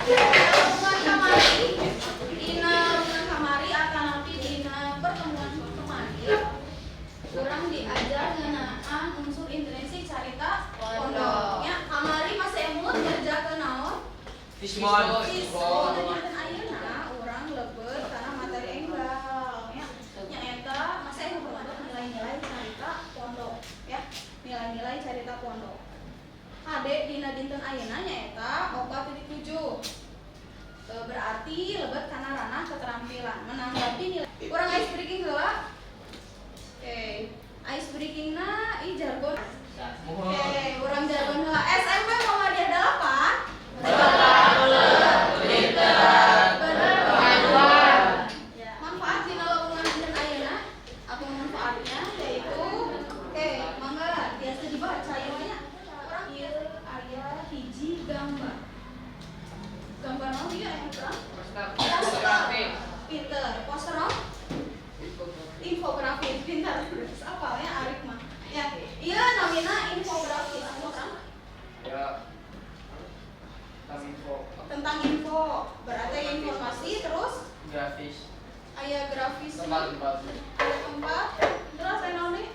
Lowongan kamari, dina lowongan kamari atanapi dina pertemuan kemarin kurang diajar ngeunaan unsur intrinsik carita pondok ya. Kamari masih emut ngerjakeun naon? Fishbone. Fishbone. Dinten ayeuna urang lebet kana materi enggal ya, nyaeta masih hubungan nilai-nilai carita pondok ya, nilai-nilai carita pondok. Kade, dina dinten ayeuna nyaeta 4.7. Berarti lebet kana ranah keterampilan menanggapi nilai. Urang ice breaking heula. Oke, ice breakingna i jargon. Oke, urang jargon heula. SMP Muhammadiyah 8. Berkemajuan. Ya. Manfaat dina lowongan dinten ayeuna apa manfaatnya? Yaitu, oke, mangga biasa dibaca ya nya. Urang ieu aya hiji gambar. Gambar naon ieu aya terang? Poster. Pinter. Poster naon? Infografis. Pinter. Apa ya Arif mah? Ya, ieu namina infografis. Anu terang? Ya. Tentang info. Tentang info. Berarti informasi, terus Grafis. Aya grafis. Tempat-tempat. Aya tempat, terus aya naon deui?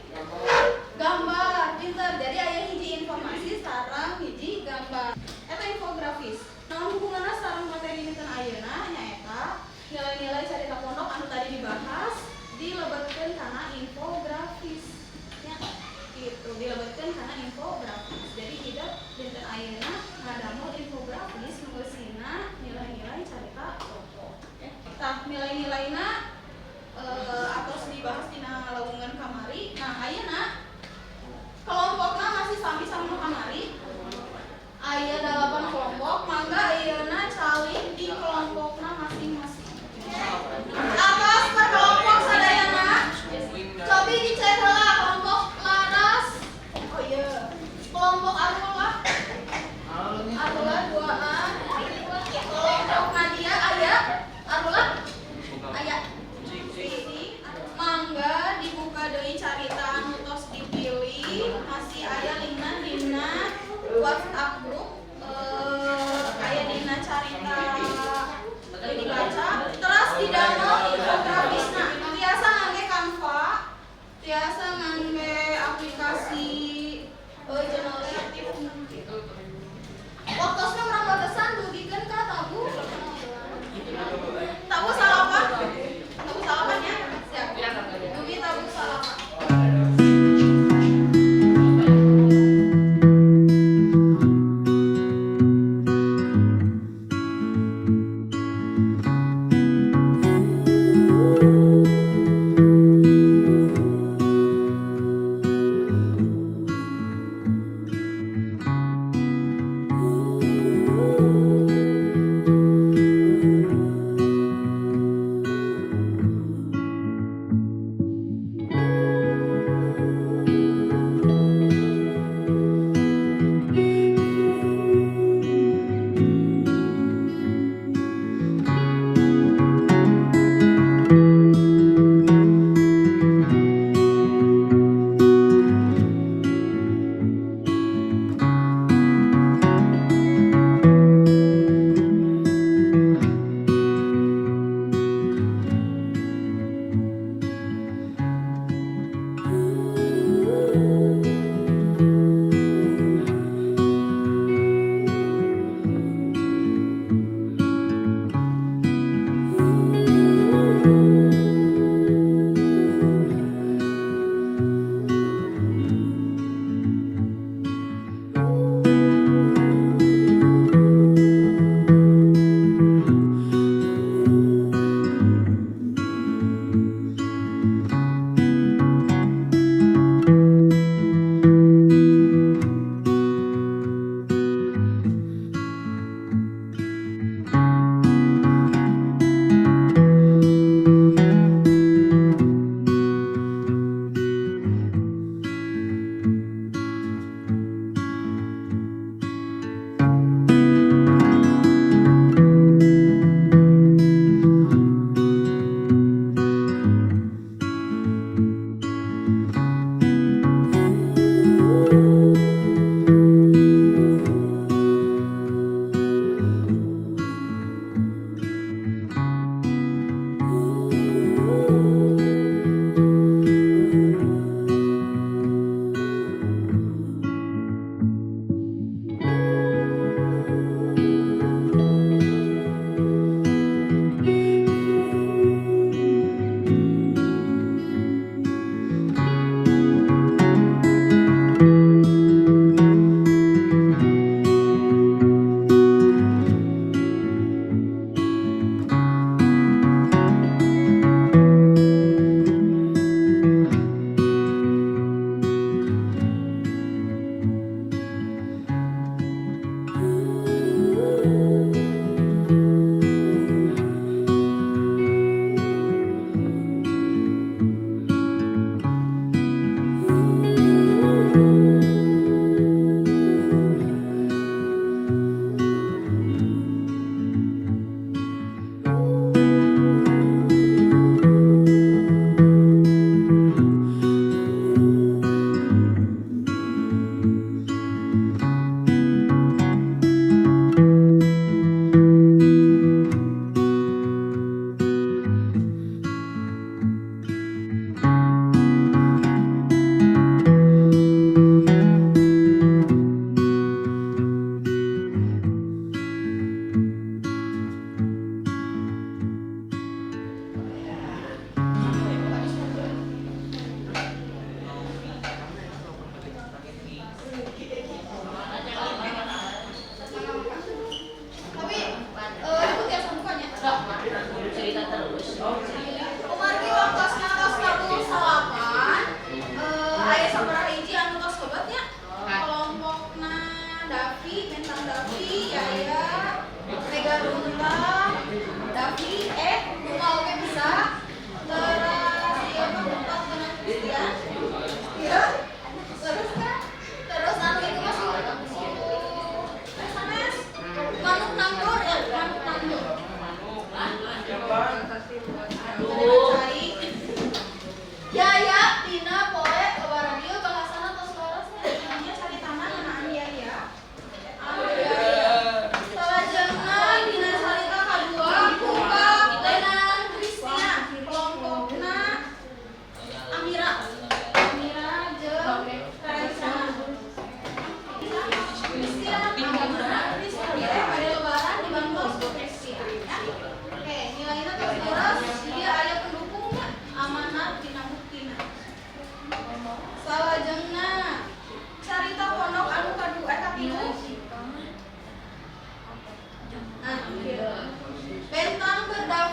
Gambar. Pinter. Jadi aya hiji informasi sareng hiji gambar, eta infografis. Naon hubunganna sareng materi dinten ayeuna? Nyaeta nilai-nilai carita pondok anu tadi dibahas dilebetkeun kana infografis ya, gitu, dilebetkeun kana infografis. Jadi tidak dinten ayeuna ngadamel infografis nu eusina nilai-nilai carita pondok ya. Tah, nilai-nilaina atos dibahas dina lowongan.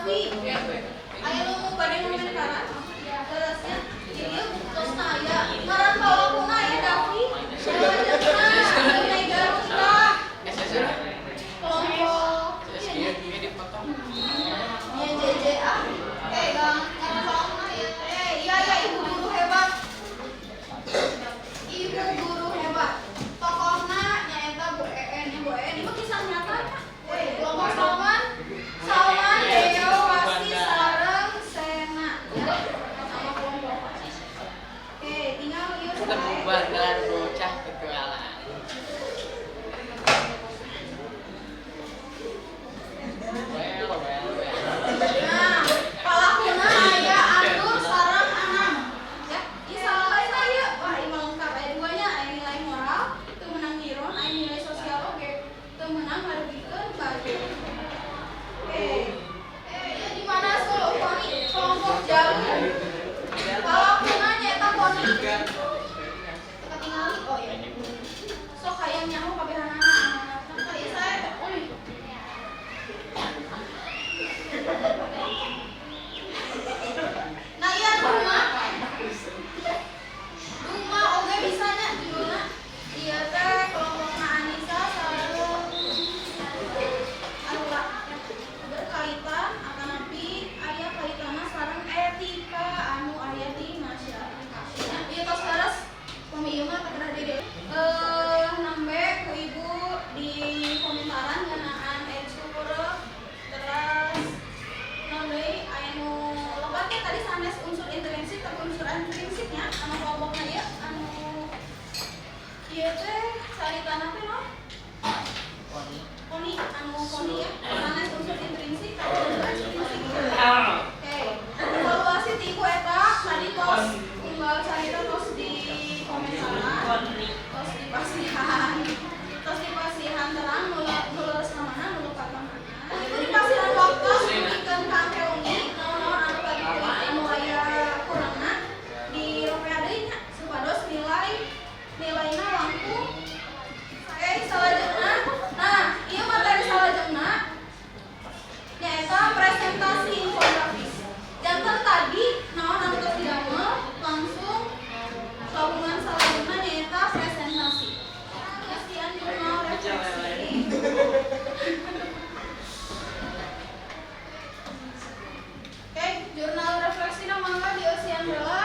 Davi. Aya nu bade ngomentaran? Terusnya ieu buktosna aya ngaran palakuna aya Davi. Salajengna Nyai Garut tah. Kelompok nya JJ ah. Gang ngaran palakuna ya. Iya ya, ibu guru hebat. Ibu guru hebat. Tokohna nyaeta Bu EN ya, Bu EN ieu kisah nyata nya. Kelompok Salman, Salman Deo Wasi sareng Sena ya. Nama kelompok. Oke, tinggal ieu Ketemu sae. Bandar bocah petualang. Well, well, well. Nah, palakuna aya Andur sareng Anam. Ya, ieu salah lain ieu. Wah, ieu mah lengkap aya duanya, aya nilai moral, teu meunang ngiron, aya nilai sosial oge. Teu meunang ngarugikeun batur. Oke. Ieu di mana Solo Poni? Kelompok Jalu. Palakuna nyaeta Poni. Teu katingali. Oh iya. Sok hayang nyaho kabehanana amanatna. Tah ieu sae. Nah, iya Duma. Duma oge bisa nya judulna. Ieu teh kelompokna Anissa sareng Arura ya. Berkaitan atanapi aya kaitanna sareng etika anu aya di masyarakat. Ya, ieu tos leres pami ieu mah katerah deui. Nembe ku ibu di komentaran ngeunaan ecur, terus naon deui aya nu lebat teh tadi sanes unsur intrinsik tapi unsur intrinsiknya anu kelompokna ieu anu ieu teh caritana teh naon? Poni, anu poni ya, sanes unsur intrinsik tapi unsur ekstrinsik. Oke, evaluasi ti ibu eta tadi tos unggal carita tos di komentaran, tos di pasihan, tos di pasihan terang nu nu leres ka mana, nu lupa ka mana. Ibu di pasihan waktos dugikeun ka engke wengi naon-naon anu tadi anu aya kurangna di ropea deui nya supados nilai nilaina langkung. Oke, salajengna. Nah, ieu materi salajengna nyaeta presentasi infografis. Janten tadi naon anu tos didamel langsung sambungan salajengna nyaeta presentasi. Kasihan jurnal refleksi. Oke, jurnal refleksi mangga dieusian heula.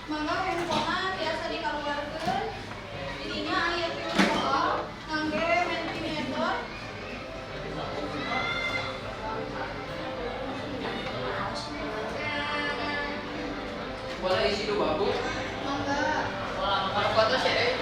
Mangga handphone tiasa dikaluarkeun. Didinya aya tilu soal ngangge Mentimeter. Boleh isi dua, Bu? Mangga. Kalau foto sih,